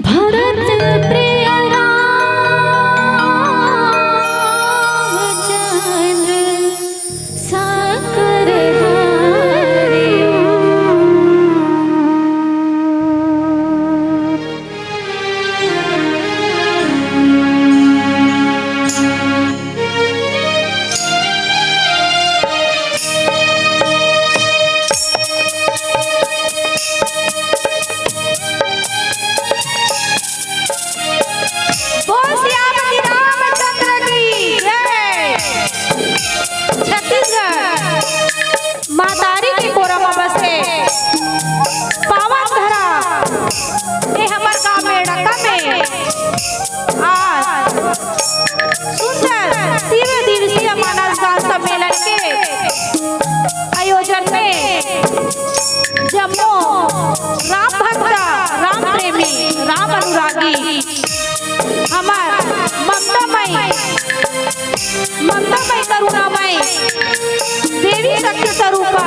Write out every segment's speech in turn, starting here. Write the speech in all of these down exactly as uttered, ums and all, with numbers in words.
भरत प्रिय राम चंद्र साकर हरिओ। बोल सियापति रामचंद्र की जय। छत्तीसगढ़ महतारी के कोरा म बसे पावन धरा ए हमर गांव मेड़का में आज सुंदर शिव दिवसीय मानस गान सम्मेलन के आयोजन में जम्मो राम भक्त, राम प्रेमी, राम अनुरागी, हमर ममता मई, ममता मई, करुणा मई, देवी शक्ति स्वरूपा,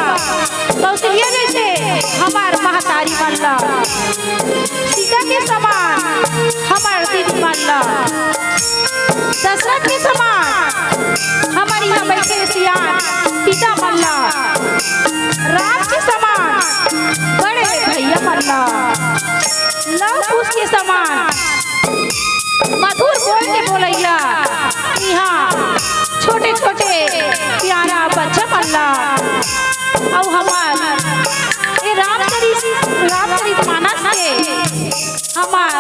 कौशल्या जैसे हमर महतारी मन ला, सीता के समान हमर दीदी मन ला, दशरथ के समान हमर इहाँ बइठे सियान पिता मन ला, राम के समान बड़े भैया मन ला, लव कुश के समान मधुर छोटे छोटे प्यारा बच्चा मन ला, अउ हमर ये रामचरित, रामचरित मानस के हमर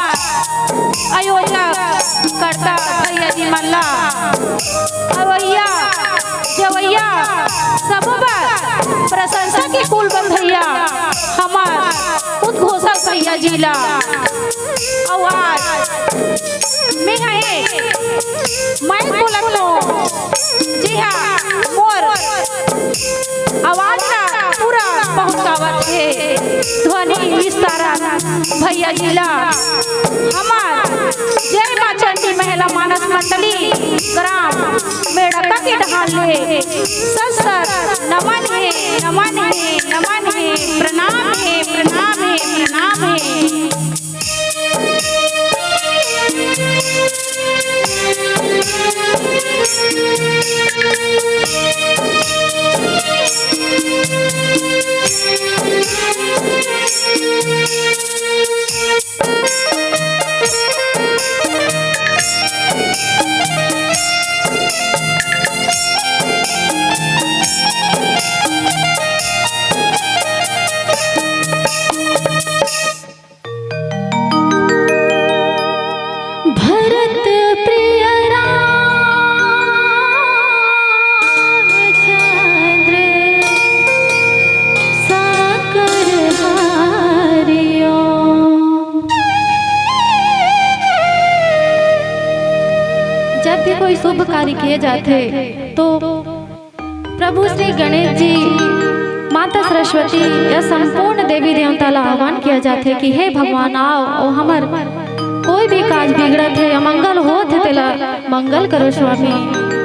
आयोजक करता भैया जी मन ला, अवैया जवैया सब बर प्रशंसा के कुल बंधैया हमर उद्घोषक भैया जी ला। अउ आज मैं हए, मैं बोलत हो, जी हाँ, मोर आवाज ला पूरा पहुंचावत हे ध्वनि विस्तारण भैया जी ला। हमार जय माँ चंडी महिला मानस मंडली ग्राम मेड़का के डहार ले सत सत नमन हे, नमन हे, नमन हे, प्रणाम हे, प्रणाम हे, प्रणाम हे। भरत प्रिय राम चंद्र साकर हारियो। जब भी कोई शुभ कार्य किए जाते तो प्रभु श्री गणेश जी, माता सरस्वती या संपूर्ण देवी देवता ला आह्वान किया जाथे कि हे भगवान, आओ, ओ हमर कोई भी काज बिगड़त हे, अमंगल होत हे, तेला मंगल करो स्वामी।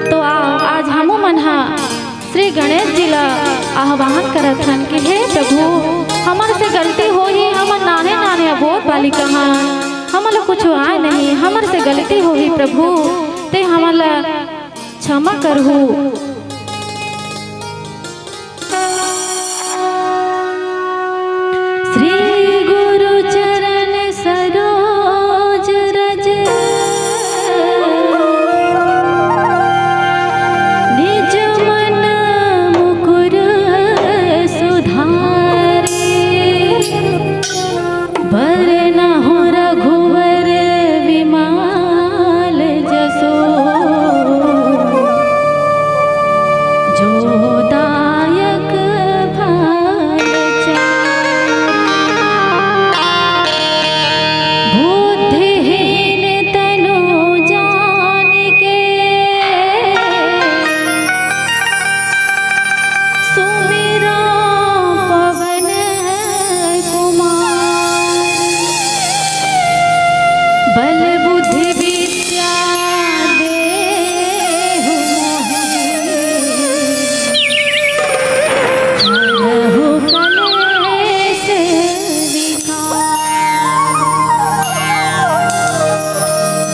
तो आओ, आज हमू मन हा श्री गणेश जी ला आह्वान करत हन कि हे प्रभु, हमर से गलती होही, हमर नाने नाने अबोध बालिका हन, हमन ला कुछ आय नहीं, हमर से गलती होही प्रभु, ते हमन ला क्षमा करहू। श्री गुरु चरण सरोज रज, निज मन मुकुर सुधारे। बरनहुँ रघुवर विमल जसु, जो दायक फल चारि। बुद्धिहीन तनु जानिके, सुमिरौं पवन कुमार। बल बुद्धि विद्या देहु मोहि, हरहु कलेश विकार।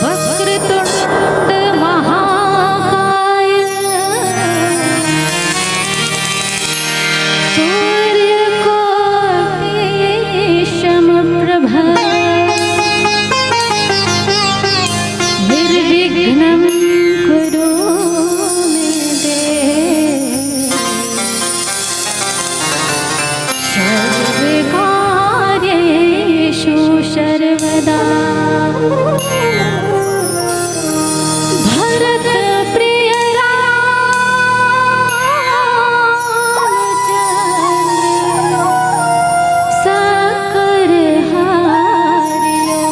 वक्रतुंड महाकाय, सूर्यकोटि समप्रभ, निर्विघ्नं कुरु मे देव। सर्वकार्येषु सर्वदा। भरत प्रिय रामचंद्र साकर हारियो।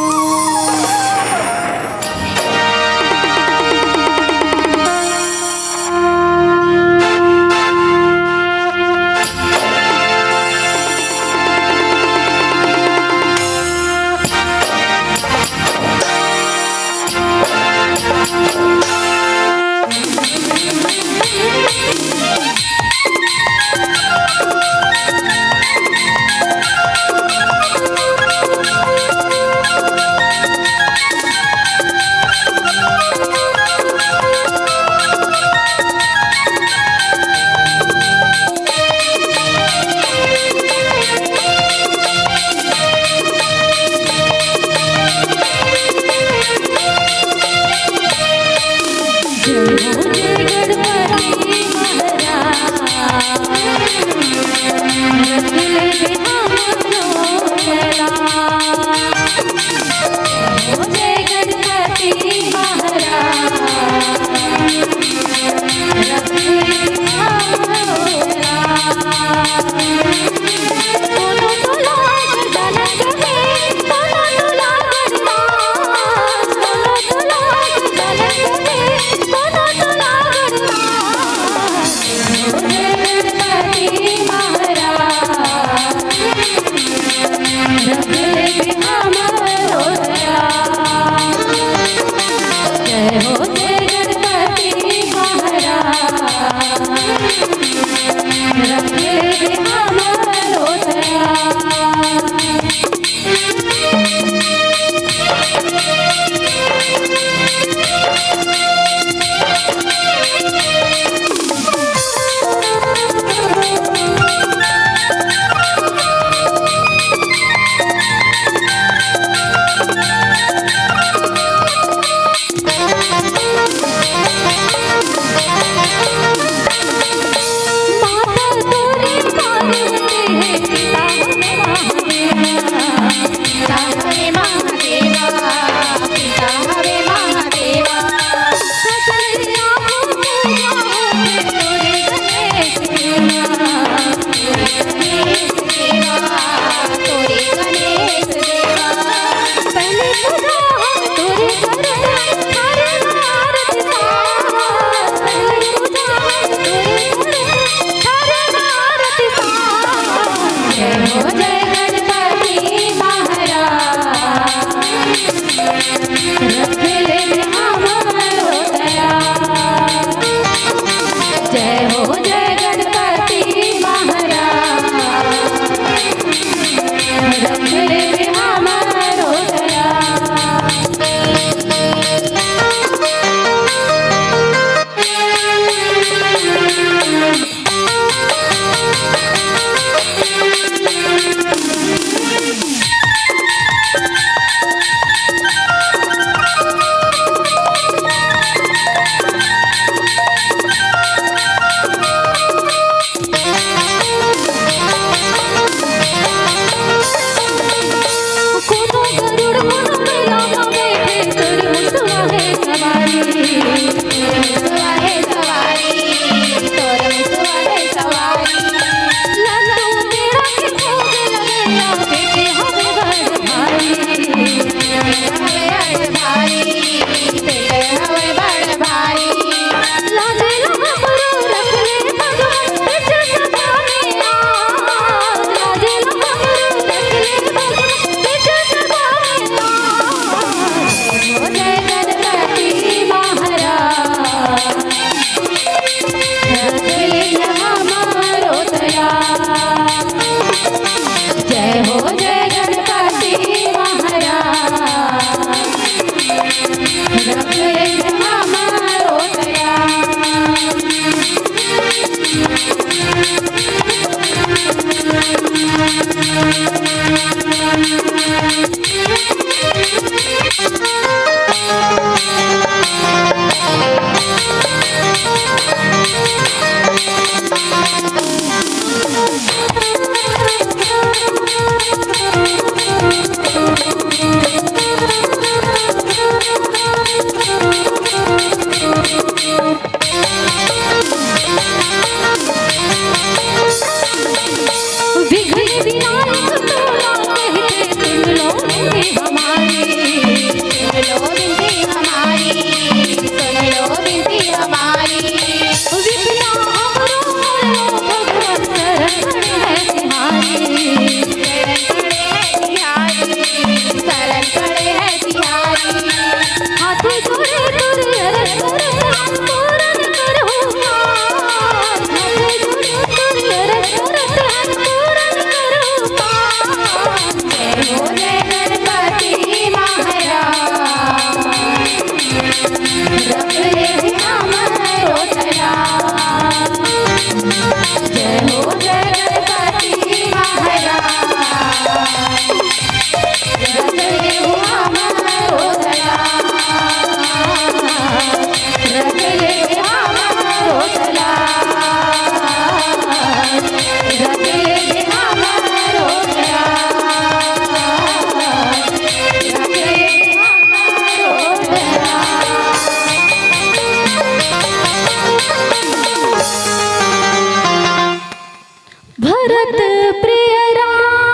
भरत प्रिय रामचंद्र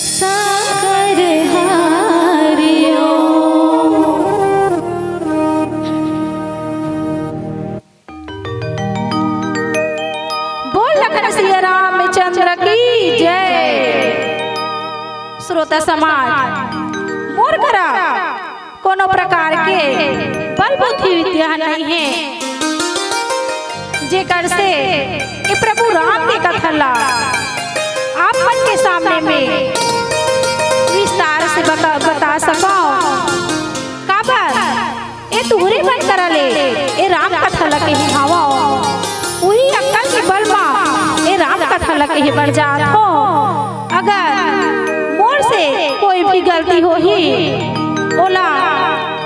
शंकर हरिओ। बोल लखन सिया रामचंद्र की जय। श्रोता समाज, मोर करा कोनो प्रकार के बल बुद्धि विद्या नहीं है, जेकर से ए प्रभु राम के कथा ला आप मन के सामने में विस्तार से बता, बता सकव। काबर ए तुहरे मन करा ले ए राम कथा ला कहे हावव, उही अक्कल के बल मा ए राम कथा ला कहे बर जात हों। अगर मोर से कोई भी गलती होही, ओला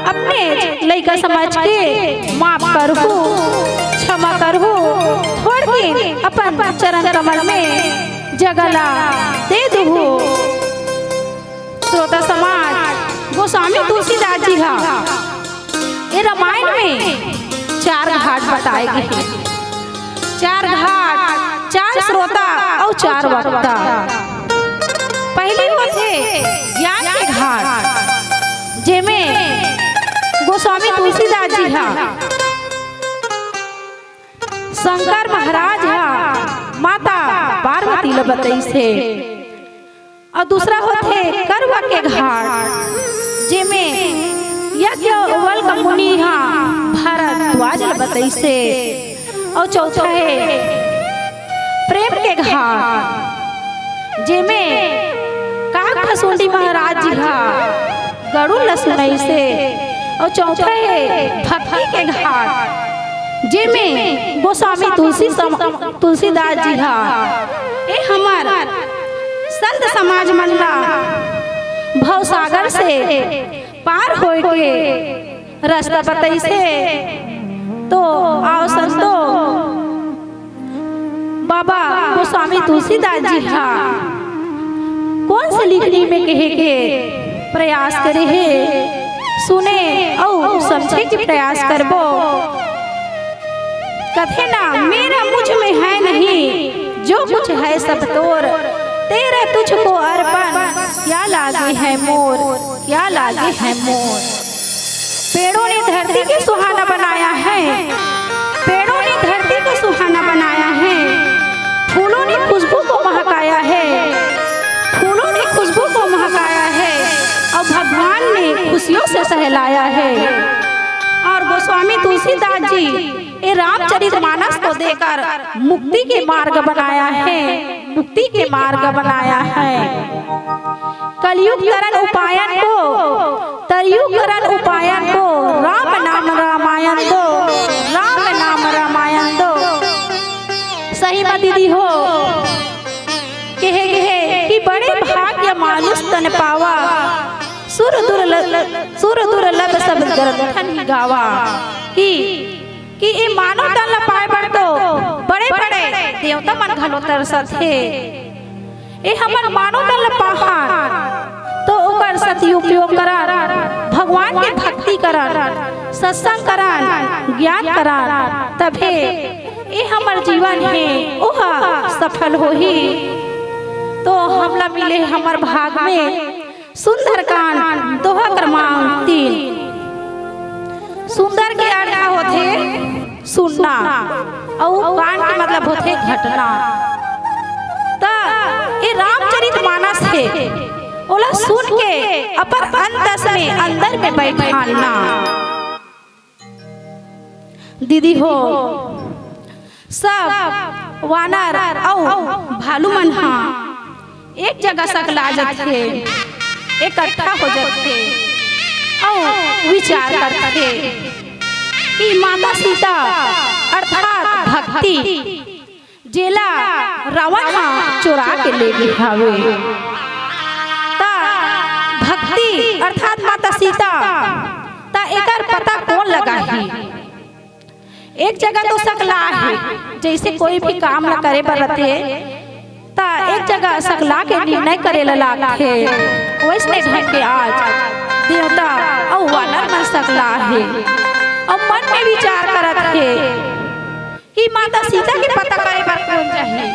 अपने लइका समझ के माफ करहू, क्षमा करहू। थोड़किन अपन चरण कमल में जगह ला दे दुहू। श्रोता समाज, गोस्वामी तुलसीदास जी हा ए रामायण में चार घाट बताए गे हे। चार घाट, चार श्रोता अउ चार वक्ता। पहली होथे ज्ञान के घाट, जेमे गोस्वामी तुलसीदास जी हा शंकर महाराज हा माता पार्वती ल बतइस हे। अउ दूसरा होथे करवा के घाट, जेमे याज्ञवल्क्य मुनि हा भारद्वाज ल बतइस हे। अउ चौथा हे प्रेम के घाट, जेमे काकभसुंडी महाराज जी हा गरुड़ ल सुनइस हे। अउ चौथा हे भक्ति के घाट, जेमे गोस्वामी तुलसी सम-, तुलसीदास जी हा ए हमर संत समाज मन ला भवसागर से पार होए के रास्ता बतइस हे। तो आओ संतो, बाबा गोस्वामी तुलसीदास जी हा कोन से लिखनी में कहे के प्रयास करे हे, सुने अउ समझे के प्रयास करबो। कथे ना, मेरा मुझ में है नहीं, जो कुछ है सब तोर, तेरा तुझको अर्पण, क्या लागे है मोर, क्या लागे है मोर। पेड़ों ने धरती को सुहाना बनाया है, पेड़ों ने धरती को सुहाना बनाया है, फूलों ने खुशबू को महकाया है, फूलों ने खुशबू को महकाया है, और भगवान ने खुशियों से सहलाया है। और गोस्वामी तुलसीदास जी ये रामचरित मानस को देकर मुक्ति के मार्ग बनाया है, मुक्ति के मार्ग बनाया है। कलयुग तरन उपायन को, कलयुग तरन उपायन को, राम नाम रामायण दो, राम नाम रामायण दो। सही में दीदी हो, कहे गए कि बड़े भाग्य मानुष तन पावा, सुर दुर्लभ, सुर दुर्लभ सब ग्रंथन गावा। कि कि ए मानव तन ल पाए बर तो बड़े-बड़े देवता मन घलो तरसत हे। ए हमन मानव तन ल पाहन तो ओकर सदुपयोग करन, भगवान के भक्ति करन, सत्संग करन, ज्ञान करन, तभे ए हमर जीवन हे ओह सफल होही। तो हमला मिले हमर भाग में सुंदरकांड दोहा क्रमांक तीन। सुंदर के अर्थ होथे सुनना, अउ कांड के मतलब होथे घटना। त ये रामचरित मानस हे, ओला सुन के अपन अंतस में, अंदर में बैठाना। दीदी हो, सब वानर अउ भालू मन ह एक जगह सकला जथे, एकट्ठा हो जथे अउ विचार करथे कि माता सीता अर्थात भक्ति जेला रावण ह चोरा के ले गे हावे। त भक्ति अर्थात माता सीता, त एकर पता कोन लगाही? एक जगह तो सकला हे, जैसे कोई भी काम ल करे बर रथे, त एक जगह सकला के निर्णय करे ल लागथे। वैसने ढंग के आज देवता अउ वानर मन सकला हे, अउ मन में विचार करत हे कि माता सीता के पता करे बर कोन जाही।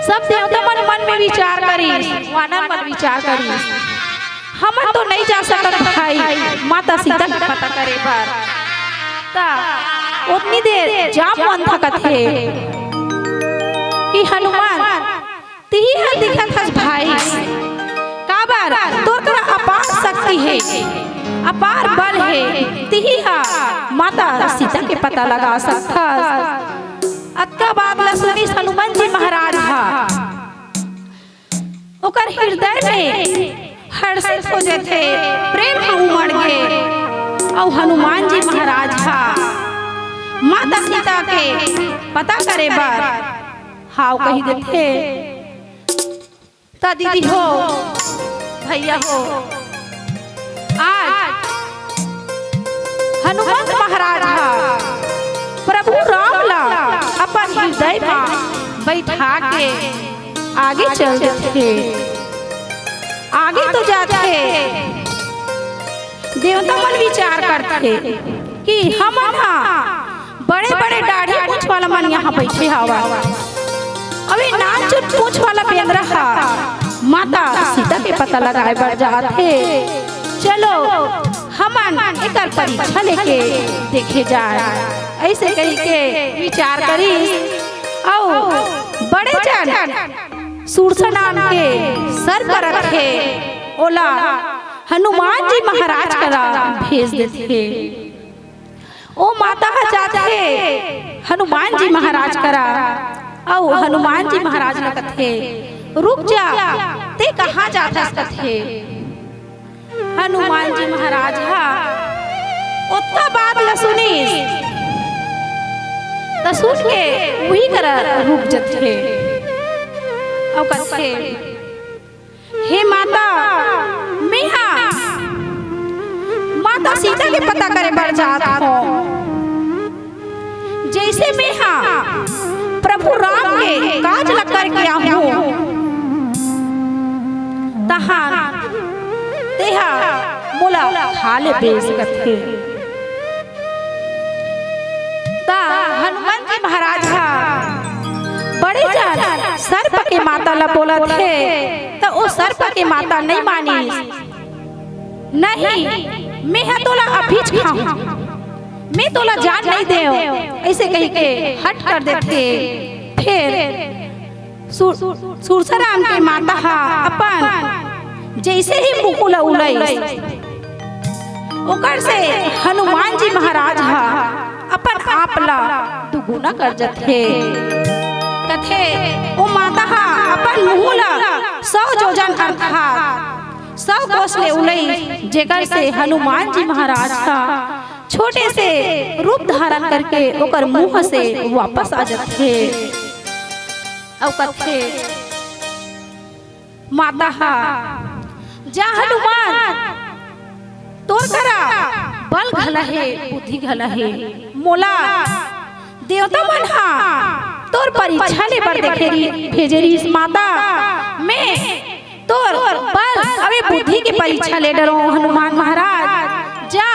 सब देवता मन मन में विचार करिस, वानर मन विचार करिस, हमन तो नइ जा सकत भाई माता सीता के पता करे बर। त ओतनी देर जामवंत ह कथे कि हनुमान, तिही ह दिखत हस भाई, काबर तोर करा अपार शक्ति हे, अपार बल हे, तिही ह माता सीता के पता लगा सकत हस। अतका बात ल सुनिस हनुमान जी महाराज ह, ओकर हृदय में हर्षित हो जथे, प्रेम ह उमड़ गे। अउ हनुमान जी महाराज ह माता सीता के पता करे बर हाव कहि देथे। त दीदी हो, भैया हो, आज हनुमंत महाराज ह प्रभु राम ला अपन हृदय म बैठा के आगे चल देथे, आगे तो जाथे। देवता मन विचार करथे कि हमन ह बड़े-बड़े दाढ़ी मूछ वाला मन यहाँ बैठे हवय। अउ ये नानचुन पूछ वाला बेंदरा ह माता सीता के पता लगाए बर जात हे। चलो, हमन एकर परीक्षा लेके देखे जाए, अइसे कहिके विचार करिस। अउ बड़े जन सुरसा नाम के सर परत हे, ओला हनुमान जी महाराज करा भेज देथे। ओ माता ह जाथे हनुमान जी महाराज करा, अउ हनुमान जी महाराज ल कथे, "रुक जा, ते कहाँ जाथस?" कथे। हनुमान जी महाराज ह ओतका बात ल सुनिस, त सुन के उही करा रुक जथे, अउ कथे, "हे माता, मेहा माता सीता के पता करे बर जात हों। जइसे मेहा प्रभु राम के काज ल करके आहूं, तहां तेहा मोला खा लेबे," कथे। त हनुमान जी महाराज ह बड़े जन सर्प के माता ल बोलत हे, त ओ सर्प के माता नइ मानिस। "नहीं, मेहा तोला अभीच खाहूं, में तोला जान नइ देंव," अइसे कहिके हट कर देथे। फेर सुर-, सुरसाराम के माता ह अपन जइसे ही मुहूं ल उलइस, ओकर से हनुमान जी महाराज ह अपन आप ल दुगुना कर जथे। कथे, ओ माता ह अपन मुहूं ल सौ जोजन अर्थात सौ कोस ले उलइस, जेकर से हनुमान जी महाराज ह छोटे से रूप धारण करके ओकर मुंह से वापस आ जथे। अउ कथे, माता ह, "जा हनुमान, तोर करा बल घला हे, बुद्धि घला हे, मोला देवता मन ह तोर परीक्षा ले बर देखे रही, भेजे रहिस माता, में तोर बल अउ बुद्धि के परीक्षा ले डरों हनुमान महाराज, जा,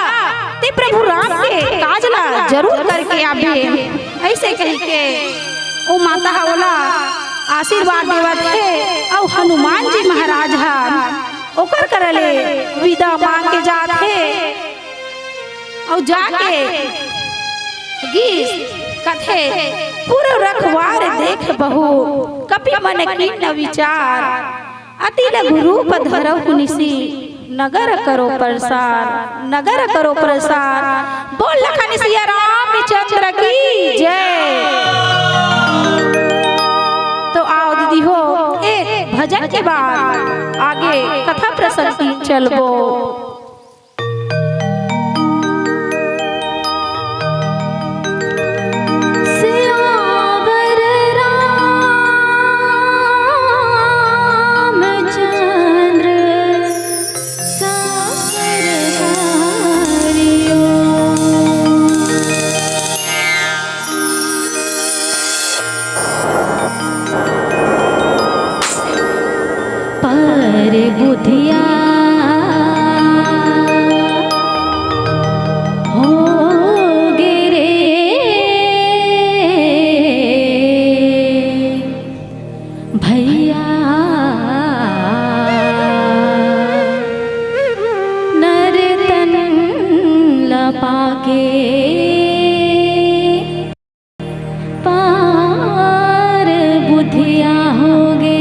ते प्रभु राम के काज ला जरूर करके आबे," अइसे कहिके ओ माता ह ओला आशीर्वाद देवत हे। अउ हनुमान जी महाराज ह ओकर करा ले विदा मांग के जात हे। अउ जाके गीस कथे, "पूर्व रखवार देख बहु, कपि मन कीन विचार। अति लघु रूप धरहु निसि, नगर करो प्रसार, नगर करो प्रसार।" बोल लखन सिया रामचंद्र की जय। तो आओ दीदी हो, एक भजन के बाद आगे कथा प्रसंग की चलबो। सियावर रामचंद्र सफर हरियो। पर बुधिया हो गे रे भैया, नर तन ल पाके। पार बुधिया हो गे।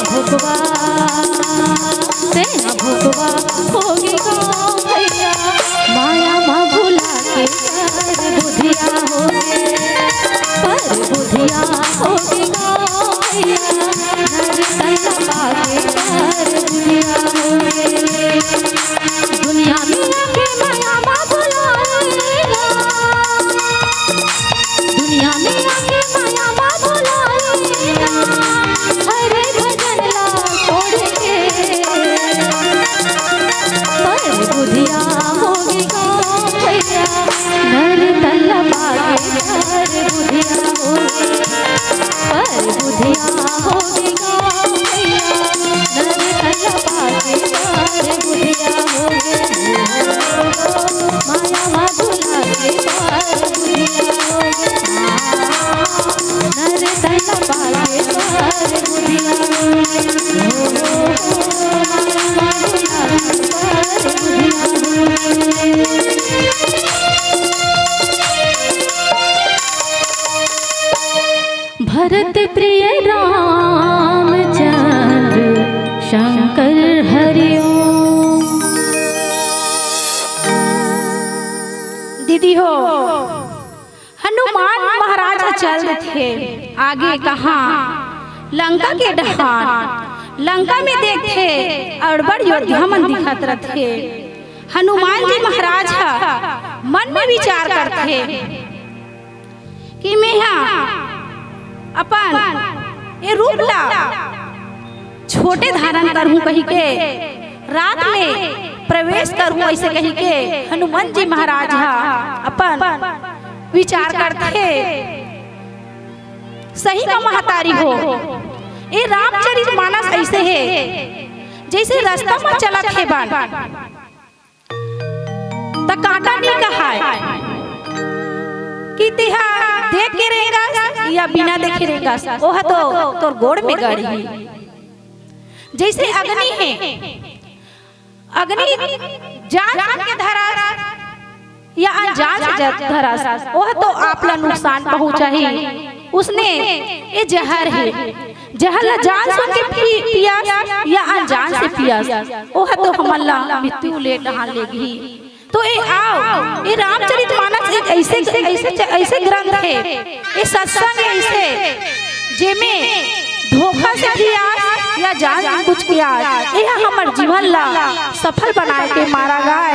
भुकवा, तेहा भुकवा होगे गाँव भैया, माया मा भुला के पर बुधिया होगे, पर बुधिया होगे गाँव भैया, नर तन पाके पर बुधिया होगे। दुनिया में आके माया मा भुलाएगा, दुनिया में आके माया मा भुलाएगा, हरे भजन ला छोड़ के। पर बुधिया होगे गाँव भैया, नर तन पाके पर बुधिया होगे, पर बुधिया होगे गाँव भैया, नर तन पाके पर बुधिया होगे। माया मा भुला के पर बुधिया होगे। नर तन पाके पर बुधिया होगे। भरत प्रिय रामचंद्र शंकर हरि ओम। दीदी हो, हनुमान महाराज ह चल देथे आगे कहाँ, लंका के डहार। लंका में देखथे, अड़बड़ योद्धा मन दिखत रथे। हनुमान जी महाराज ह मन में विचार करथे कि मेंहा अपन ए रूप ला छोटे धारण करहूं कहिके, रात में प्रवेश करहूं, अइसे कहिके हनुमान जी महाराज ह अपन विचार करथे। सही म महतारी हो, ए रामचरित मानस अइसे हे, जइसे रस्ता म चलत हे बन, त कांटा नी कहाय कि तेहा देख के रेंगस या बिना देखे रेंगस, ओह तो तोर गोड़ में गड़ही। जइसे अग्नि हे, अग्नि जान के धरस या अनजान से ज-, धरस, ओह तो आप ला नुकसान पहुंचाही। उसने ए जहर हे, जहर ला जान सुन के पी-, पियस या अनजान से पियस, ओह तो हमन ला मृत्यु ले डहान लेगही। तो ए आओ, ए रामचरित मानस एक अइसे, अइसे च-, अइसे ग्रंथ हे, ए सत्संग हे अइसे, जेमे धोखा से भी आस या जान कुछ के आस, एहा हमर जीवन ला सफल बनाए के मार्ग आय।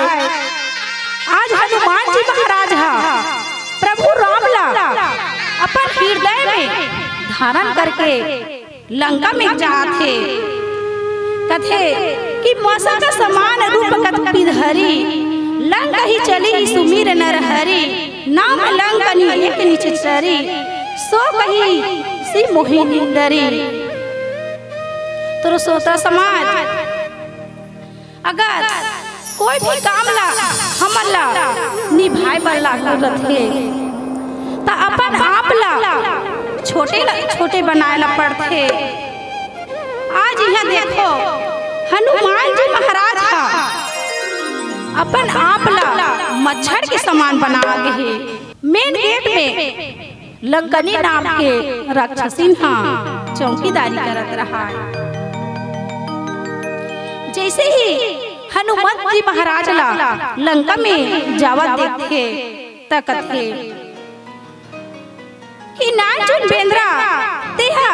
आज हनुमान जी महाराज ह प्रभु राम ला अपन हृदय में धारण करके लंका में जात हे। कथे कि मसक समान रूप कत पिधरी, लंक ही चली सुमिर नर हरि, नाम लंकनी एक निचचरी, सो कही सी मोहि निंदरी। तोरो श्रोता समाज, अगर कोई भी काम ला हमन ला निभाए बर लागू रथे, त अपन आप ला छोटे ला, छोटे बनाए ला पड़थे। आज इहाँ देखो, हनुमान जी महाराज ह अपन आप ला मच्छर के समान बना गे हे। मेन गेट में लंकनी नाम के राक्षसिन ह चौकीदारी करत रहाय। जइसे ही हनुमंत जी महाराज ला लंका में जावत देखथे, त कथे कि नानचुन बेंदरा, तेहा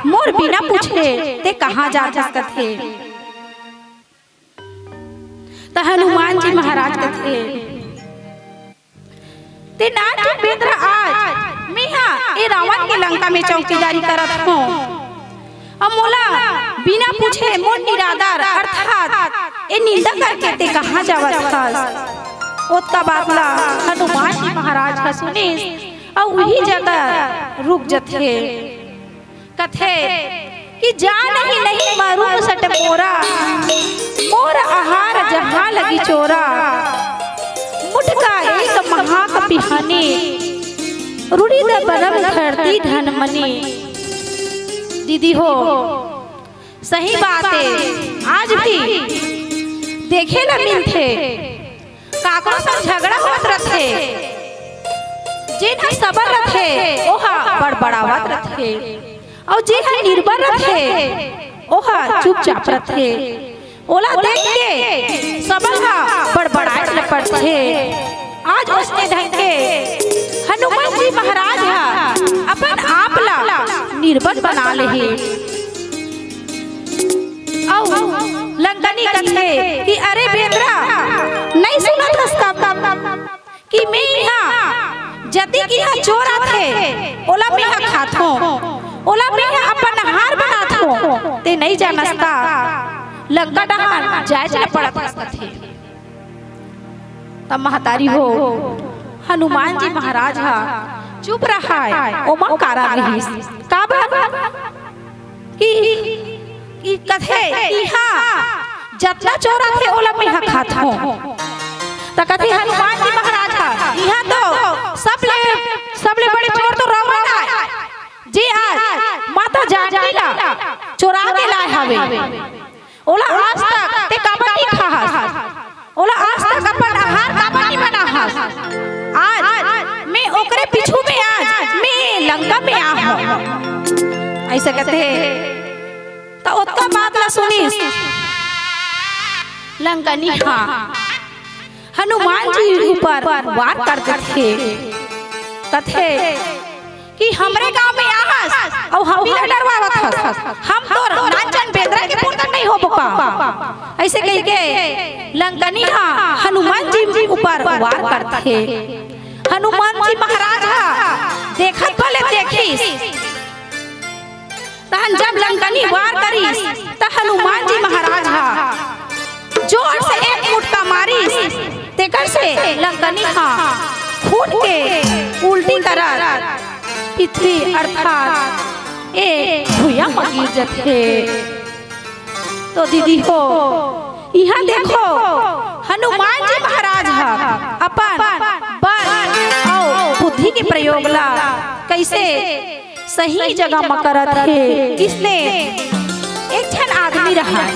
मोर बिना पूछे ते कहाँ जात हस कथे। त हनुमान जी महाराज कथे, "ते नानचुन बेंदरा आज, मेंहा ए रावण के लंका में चौकीदारी करत हों। अब मोला बिना पूछे मोर निरादर अर्थात ए निंदा करके ते कहाँ जावत हस?" ओतका बात ला हनुमान जी महाराज ह सुनिस अउ उही जगह रुक जथे। कथे कि "जा नहीं नहीं मरूम सट मोरा, मोर आहार जहाँ लगी चोरा, मुठका एक महाक पिहानी, रुड़ी द बरम धरती धन मनी।" दीदी हो, सही बात हे, आज भी देखे ल मिलथे, काकरो संग झगड़ा होत रथे, जेन ह सबर रथे, ओहा बड़बड़ावत रथे, अउ जेन ह निर्बल रथे, ओहा चुपचाप रथे। ओला देख के सबन ह बड़बड़ाए ल परथे। आज ओसने ढंग के हनुमान जी महाराज ह अपन आप ला निर्बल बना ले हे। अउ लंकनी कथे कि "अरे बेंदरा, नइ सुनत हस का कि में इहाँ जतिक इहाँ चोर आथे, ओला मेंहा खाथों, ओला मेंहा अपन आहार बनाथों, ते नइ जानस का लंका डहार जाएच ल पड़त हस?" कथे। त महतारी हो, हनुमान जी महाराज ह चुप रहय, ओमा कारण रिहिस। काबर कि, कि कथे, "इहाँ जतना चोर आथे, ओला मेंहा खाथों।" त कथे हनुमान जी महाराज ह, "इहाँ तो सबले, सबले बड़े चोर तो रावण आय, जे आज माता जानकी ला चोरा के लाय हवे।" ओला आज तक ते काबर नइ खाहस? ओला आज तक अपन आहार काबर नइ बनाहस? आज में ओकरे पीछू में आज में लंका में आहूँ। अइसे कथे त ओतका बात ला सुनिस लंकनी ह हनुमान जी ऊपर वार कर देथे। कथे कि "हमरे गांव में आहस अउ हमही ला डरवावत हस, हम तोर नानचन बेंदरा के पुरतन नइ होबो का?" अइसे कहिके लंकनी ह हनुमान जी ऊपर वार करथे। हनुमान जी महाराज ह देखत भले देखिस, तहन जब लंकनी वार करिस, त हनुमान जी महाराज ह जोर से एक मुटका मारिस, तेकर से लंकनी ह फूट के उल्टी करत पृथ्वी अर्थात ए भुइयां म गिर जथे। तो दीदी हो, इहाँ देखो, हनुमान जी महाराज ह अपन बल अउ बुद्धि के प्रयोग ला कइसे सही जगह म करत हे। इसने एक झन आदमी रहय,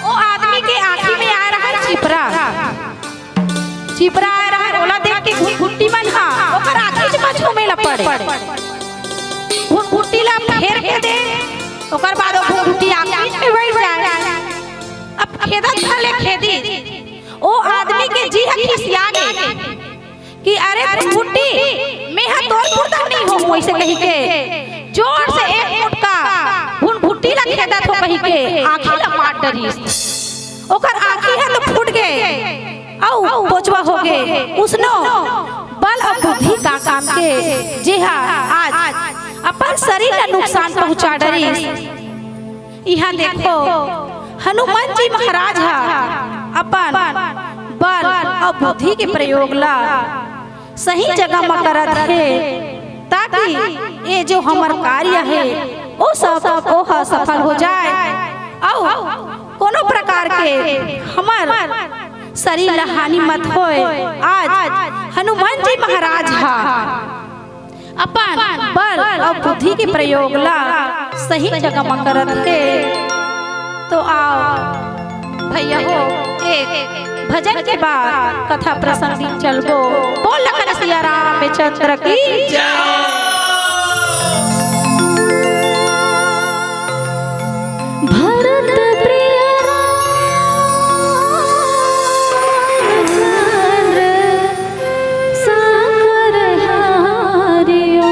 ओ आदमी के आँखी में आय रहय चिपरा। चिपरा आय रहय, ओला देख के घुनघुटी मन ह ओकर आँखी म झूमे ल पड़े। घुनघुटी ला फेर के दे, ओकर बाद ओ घुनघुटी आँखी में बइठ जाय। अब खेदत भले खेदिस, ओ आदमी के जी ह खिसिया गे कि "अरे घुनघुटी, मेंहा तोर पुरतन नइ होहूँ," अइसे कहिके जोर से एक मुटका घुनघुटी ला खेदत हों कहिके आँखी ला मार डरिस। ओकर आँखी ह तो फूट गे अउ बोचवा हो गे। उसनो बल अउ बुद्धि का काम के, जेहा आज अपन शरीर ला नुकसान पहुँचा डरिस। इहाँ देखो, हनुमान जी महाराज ह अपन बल अउ बुद्धि के प्रयोग ला सही जगह म करत हे, ताकि ए जो हमर कार्य हे, ओ सब, ओ ह सफल हो जाय, अउ कोनो प्रकार के हमर शरीर ल हानि मत होय। आज हनुमान जी महाराज ह अपन बल अउ बुद्धि के प्रयोग ला सही जगह म करत हे। तो आओ भैया हो, एक भजन के बाद कथा प्रसंग दिन चलबो। बोल लखन सिया रामचंद्र की जय। भरत प्रिय रामचंद्र सागर हरिओ।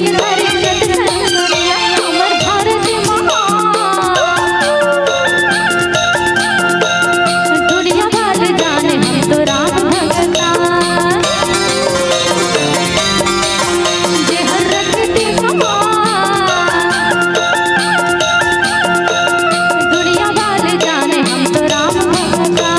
धरती धरती चंद्र सूर्य, हमर भारत महान। दुनिया भर जाने हम तो राम भगता। जे हर रखते समान। दुनिया भर जाने हम तो राम भगता।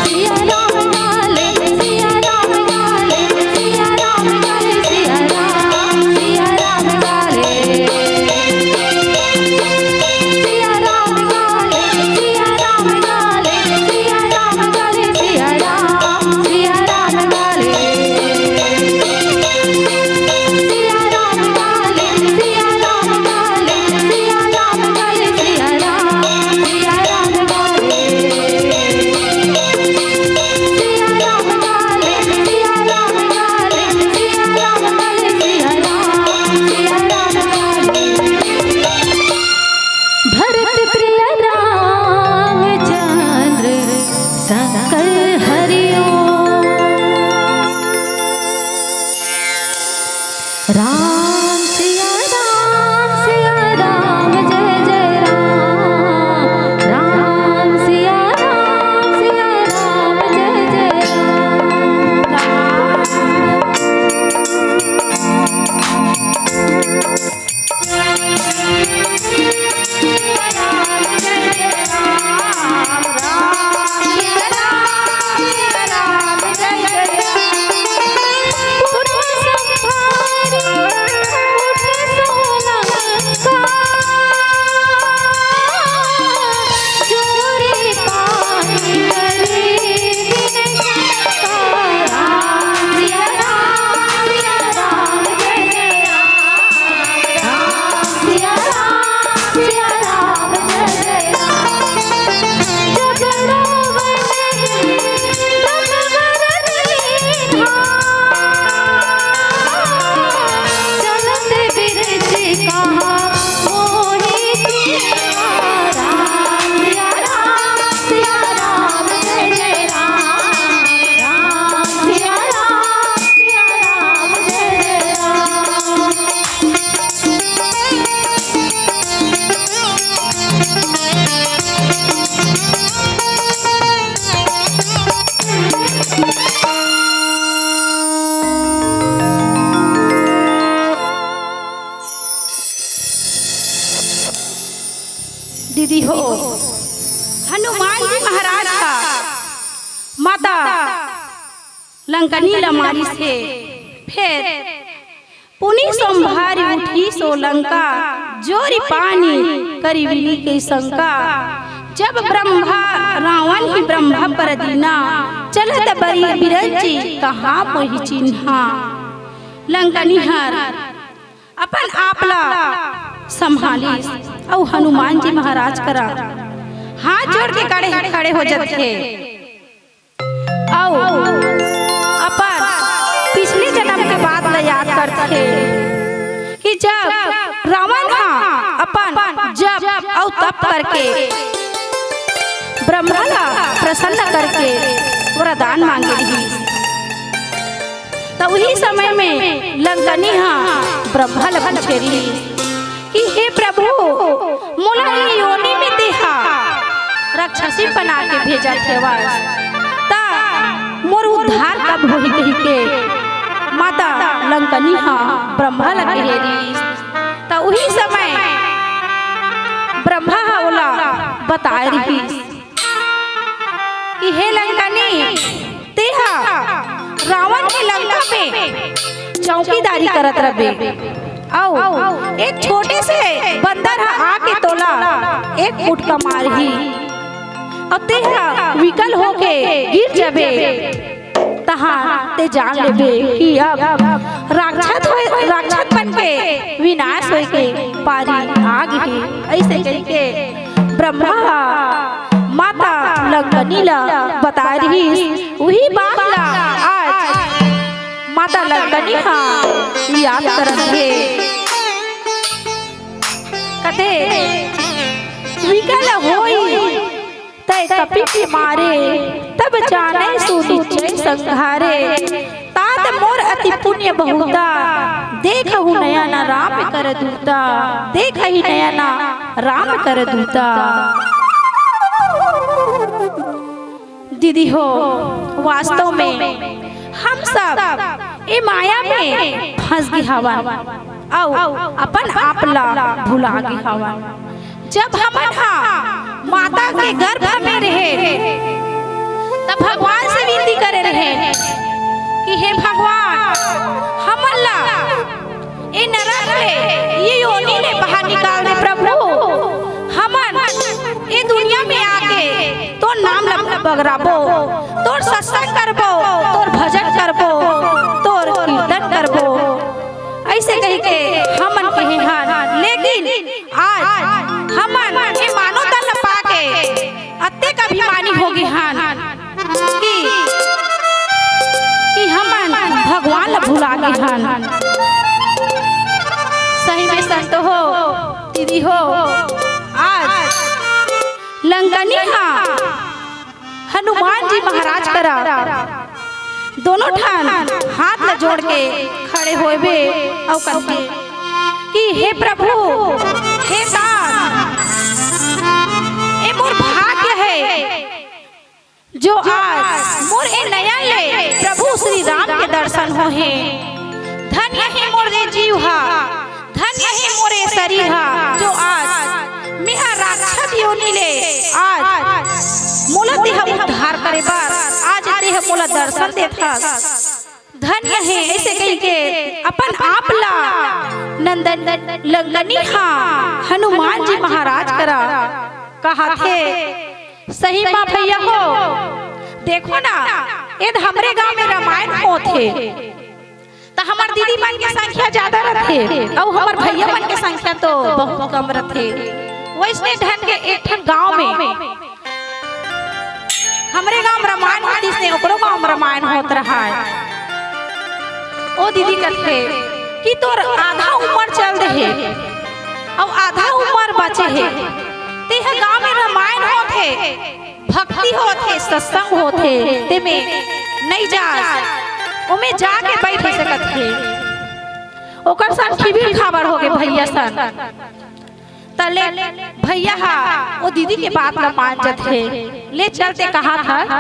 सिया राम गाले, सिया राम गाले, सिया राम गाले, सिया राम, सिया राम गाले। सिया राम गाले, सिया राम गाले, सिया राम गाले, सिया राम, सिया राम गाले। सिया राम गाले, सिया राम गाले, सिया राम गाले, सिया राम, सिया राम गाले। सिया राम गाले, सिया राम गाले, सिया राम गाले, सिया राम, सिया राम गाले। भरत प्रिय रामचंद्र शंकर हरि ओम। राम सिया राम सिया राम जय जय राम। राम सिया राम सिया राम जय जय राम। दीदी हो, हनुमान जी महाराज ह माता लंकनी ला मारिस हे। फेर पुनि संभारि उठिस ओ लंका, जोरि पानि करि विनि के शंका। जब ब्रह्मा रावण ही ब्रह्मा पर दीना, चलत बरी बिरंची कहाँ मोहि चिन्हा। लंकनी हर अपन आप ला संभालिस अउ हनुमान जी महाराज करा हाथ जोड़ के खड़े, खड़े हो जाथे। अउ अपन पिछले जन्म के बात ला याद करथे कि जब रावण ह अपन जप अउ तप करके ब्रह्मा ला प्रसन्न करके वरदान मांगे रिहिस, त उही समय में लंकनी ह ब्रह्मा ला पूछे रिहिस कि हे प्रभु, मोला ये योनि में तेहा राक्षसी बना के भेजत हवस, त मोर उद्धार कब होही? कहि के माता लंकनी ह ब्रह्मा ला कहे रिहिस। त उही समय ब्रह्मा ह ओला बताए रिहिस कि हे लंकनी, तेहा रावण के लंका में चौकीदारी करत रबे, अउ एक छोटे से बंदर ह आके तोला एक मुटका मारही, अउ तेहा विकल होके गिर जबे, तहां ते जान लेबे कि अब राक्षस होय, राक्षस बन के विनाश होय के पारी आ गे हे। अइसे कहिके ब्रह्मा ह माता लंकनी ला बताए रिहिस, उही बात ला आज माता लंकनी ह याद करत हे। कथे, विकल होई तै कपि के मारे, तब जाने सो निश्चय संघारे। तात मोर अति पुण्य बहुता, देखहु नयन राम कर दूता, देखहि नयन राम कर दूता। दीदी हो, वास्तव में हम सब ए माया में फंस गे हवन अउ अपन आप ला भुला गे हवन। जब हमन हा माता के गर्भ में रहे, तब भगवान से विनती करे रहे कि हे भगवान, हमन ला ए नरक ले, ए योनि ले बाहर निकाल दे प्रभु। हमन ए दुनिया में आके तोर नाम ला बगराबो, तोर सत्संग करबो, तोर भजन करबो, तोर कीर्तन करबो, अइसे कहिके हमन कहे हन। लेकिन आज हमन ए मानव तन ला पाके अतेक अभिमानी हो गे हन कि, कि हमन भगवान ला भुला गे हन। सही में संत हो, दीदी हो, आज लंकनी हा हनुमान जी महाराज करा दोनों ठन हाथ ला जोड़ के खड़े होबे अउ कथे कि हे प्रभु, हे दान, ए मोर भाग्य हे जो आज मोर ए नयन ले प्रभु श्री राम के दर्शन होहे। धन्य हे मोर ए जीव हा, धन्य हे मोर ए शरीर हा, जो आज मेहा राक्षस योनि ले आज मोला तेहा उद्धार करे बर आज तेहा मोला दर्शन देथस। धन्य हे, अइसे कहिके अपन आप ला नंदन लंकनी हा हनुमान जी महाराज करा कहाथे। सही मा भैया हो, देखो ना, एदे हमरे गांव में रामायण होथे, त हमर दीदी मन के संख्या ज्यादा रथे, अउ हमर भैया मन के संख्या तो बहुत कम रथे। वइसने ढंग के एक ठन गांव में हमरे गांव में रामायण होतिस ने, ओकरो गांव में रामायण होत रहाय। ओ दीदी कथे कि तोर आधा उमर चल दे हे, अउ आधा उमर बचे हे, तेहा गांव में रामायण होथे, भक्ति होथे, सत्संग होथे, तेमे नइ जा, ओमे जाके बइठ सकत हे। ओकर सन खिबिर खाबर होगे भैया सन। तले भैया हा ओ दीदी के बात ला मान जथे, ले चल ते कहाथस,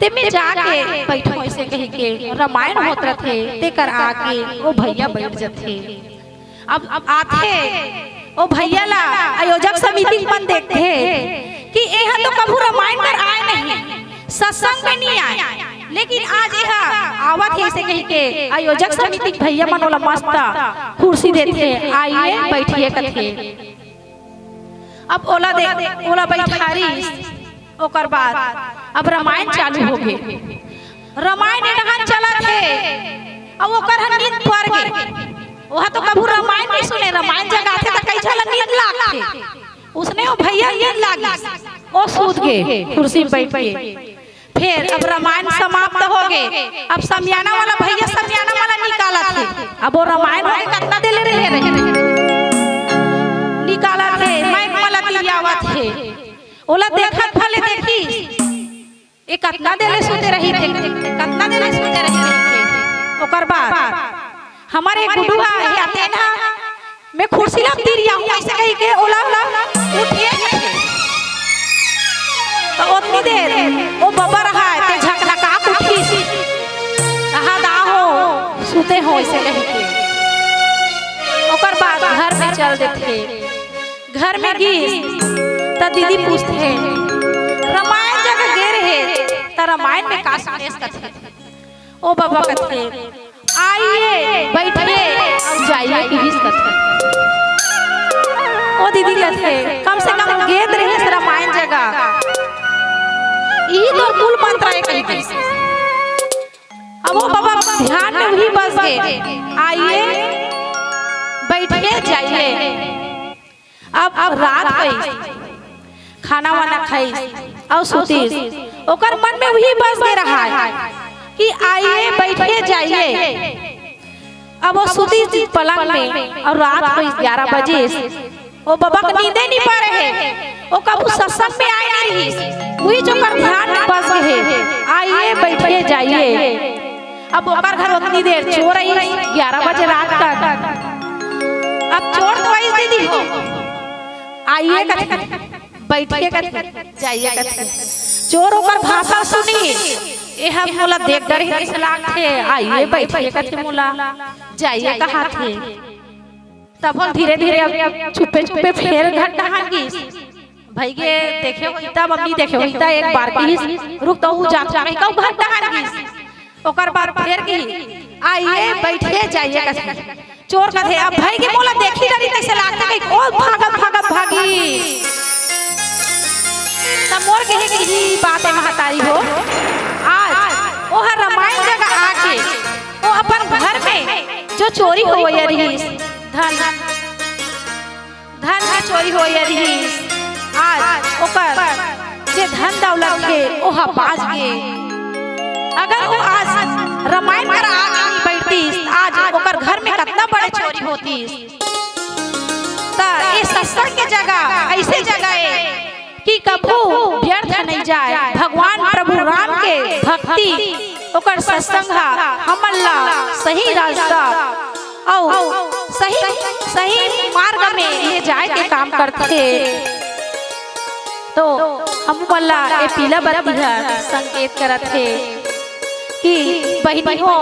तेमे जाके बइठो अइसे कहिके रामायण होत रथे, तेकर आगे ओ भैया बइठ जथे। अब, अब आथे ओ भैया ला आयोजक समिति मन देखथे कि एहा तो कभू रामायण कर आय नहीं, सत्संग में नहीं आय, लेकिन आज एहा आवत हे अइसे कहिके आयोजक समिति के भैया मन ओला मस्त कुर्सी देथे, आइए बइठिए कथे। अब ओला दे, ओला बइठारिस, ओकर बाद अब रामायण चालू होगे। रामायण ए डहन चलत हे, अउ ओकर ह नींद पर गे। ओहा तो कभू रामायण नइ सुने, रामायण जगाथे त कई झन ला नींद लागथे। उसने ओ भैया नींद लागिस, ओ सूत गे कुर्सी में बइठ के। फेर अब रामायण समाप्त होगे, अब समियाना वाला भैया समियाना वाला निकालत हे। अब ओ रामायण होगे कतना देर ले रहे रहे निकालत हे, माइक वाला तिरियावत हे। ओला देखत भले देखिस, ए कतना देर ले सुते रहिथे, कतना देर ले सुते रहिथे। ओकर बाद हमर एक गुड्डू हा, ए अतेन हा, मैं कुर्सी ला तिरियाहूं अइसे कहिके ओला, ओला उठे। त ओतनी देर ओ बबा रहाय, ते झकनका के उठिस, कहा दाहो, सुते हो अइसे कहिके। ओकर बाद घर में चल देथे। घर में गिस, त दीदी पूछथे, "रामायण जगा गे रहे, त रामायण में का सुनेस?" कथे। ओ बबा कथे, "आइए, बइठिए अउ जाइए," किहिस कथे। ओ दीदी कथे, "कम से कम गे त रहेस रामायण जगा। इही तो मूल मंत्र आय," कहिके। अब ओ बबा ध्यान में उही बस गे, "आइए, बइठिए, जाइए।" अब, अब रात होइस, खाना वाना खाइस अउ सुतिस। ओकर मन में उही बस गे रहाय कि आइए, बइठिए, जाइए। अब ओ सुतिस पलंग में अउ रात होइस ग्यारह बजे। ओ बबा के नींदे नइ परे हे। ओ कभू सत्संग में आय नइ रहिस। उही जो ओकर ध्यान में बस गे हे, "आइए, बइठिए, जाइए।" अब ओकर घर ओतनी देर चोर आई, ग्यारह बजे रात तक। अब चोर तो आई दीदी हो, आइए कथे, बैठिए कथे, जाइए कथे। चोर ओकर भाषा सुनी, ए हम मोला देख डरे हे तइसे लागथे, आइए बैठिए कथे मोला, जाइए कहाथे। तब हम धीरे-धीरे अब छुपे-छुपे फेर घर डहान गिस। भई गे देखे होही त, मम्मी देखे होही त, एक बार किहिस, "रुक तो, हूँ जात हूँ," कहिके घर डहान गिस। ओकर बाद फेर किहिस, "आइए, बैठिए, जाइए," कथे। चोर कथे, "अब भई गे मोला देखही डरही तइसे लागथे," कहिके ओ भागत, भागत भागिस। त मोर कहे के इही बात हे महतारी हो, आज ओहर रमायन जगह आके ओ अपन घर में जो चोरी होवइया रिहिस, धन, धन के चोरी होवइया रिहिस, आज ओकर जे धन दौलत हे, ओहा बाच गे। अगर ओ आज रमायन करा आके नइ बइठतिस, आज ओकर घर में कतना बड़े चोरी होतिस। त ए सत्संग के जगह अइसे जगह ए कि कभू व्यर्थ नइ जाय। भगवान प्रभु राम के भक्ति, ओकर सत्संग ह हमन ला सही रास्ता अउ सही, सही मार्ग में ले जाय के काम करथे। तो हमू मन ला ए पीला बत्ती ह संकेत करत हे कि बहिनी हो,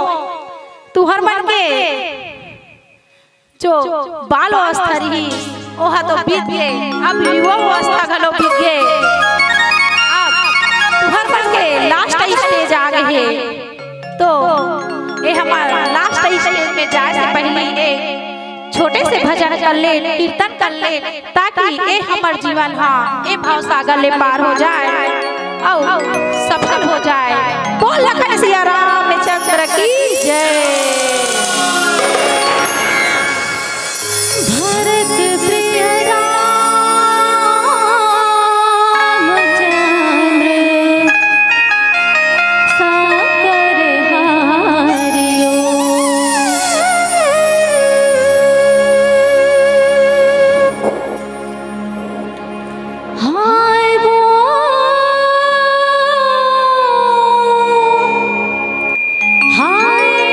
तुहर मन के जो बाल अवस्था रिहिस, ओहा तो बीत गे, अब युवा अवस्था घलो बीत गे। अब तुहर मन के last stage आ गे हे। तो ए हमर last stage में जाय से पहिली एक छोटे से भजन कर लेन, कीर्तन कर लेन, ताकि ए हमर जीवन ह ए भवसागर ले पार हो जाय अउ सफल हो जाय। बोल लखन सिया रामचंद्र की जय। भरत प्रिय रामचंद्र साकर हारियो। हाय वो, हाय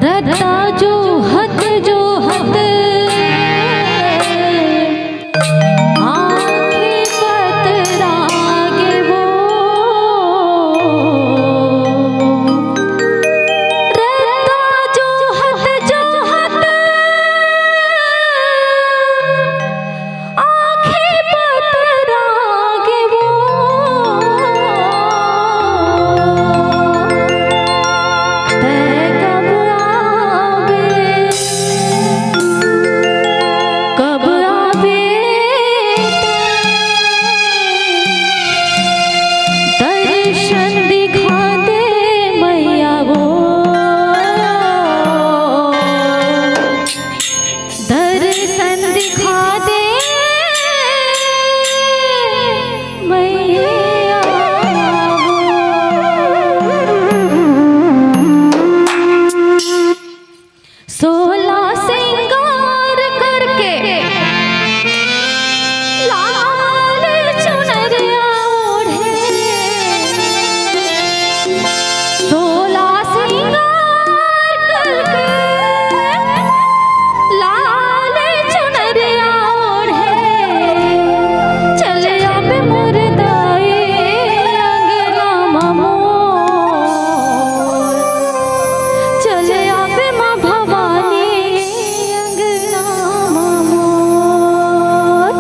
रद्दा जोहत जोहत आँखी पतरा गे वो। रद्दा जोहत जोहत आँखी पतरा गे वो। तैं कब आबे, कब आबे, दर्शन दिखा दे मैया वो। दर्शन दिखा दे मैया। सोला सिंगार करके लाल चुनरिया ओढ़े। सोला सिंगार करके लाल चुनरिया ओढ़े। चल आबे मोर दाई अंगना म मोर। चल आबे माँ भवानी अंगना म मोर।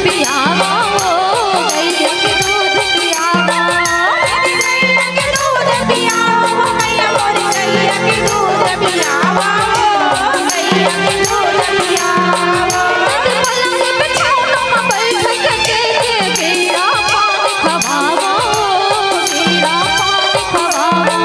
पियावा हो, गैया के दूध पियावा। गैया के दूध पियावा हो, गैया मोरी गैया के दूध पियावा हो, गैया के दूध पियावा। पलंग बिछौना में बैठ के के बेड़ा पानी खवावा हो, बेड़ा पानी खवावा।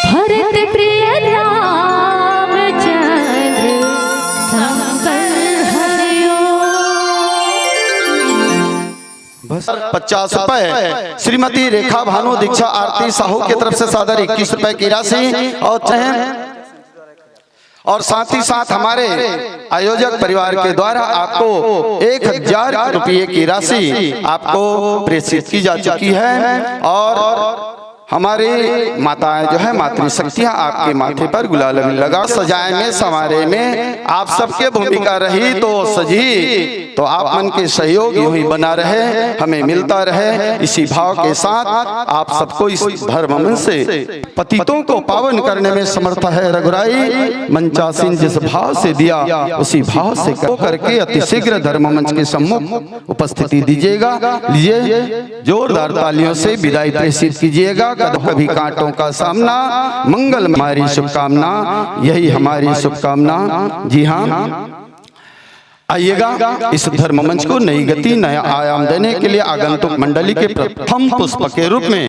भरत प्रिय रामचंद्र संकल हरिओ। बस पचास रुपए श्रीमती रेखा भानु दीक्षा आरती साहू की तरफ से सादर इक्कीस रुपए की राशि और चहन और साथ ही साथ हमारे आयोजक परिवार के द्वारा आपको एक हजार रुपये की राशि आपको प्रेषित की जा चुकी है। और हमारी माताएं जो है, मातृशक्तियां आपके माथे पर गुलाल लगा सजाए में, संवारे में आप सबके भूमिका रही तो सजी, तो आप मन के सहयोग यूं ही बना रहे, हमें मिलता रहे। इसी भाव के साथ आप सबको इस धर्म मंच से पतितों को पावन करने में समर्थ है रघुराई। मंचासीन जिस भाव से दिया, उसी भाव से कर-, करके अति शीघ्र धर्म मंच के सम्मुख उपस्थिति दीजिएगा। लीजिए, जोरदार तालियों से विदाई प्रेषित कीजिएगा। कद-, कभी कांटों का सामना, मंगल हमारी शुभकामना, यही हमारी शुभकामना। जी हाँ, आइएगा, इस धर्म मंच को नई गति, नया आयाम देने के लिए आगंतुक मंडली के प्रथम पुष्प के रूप में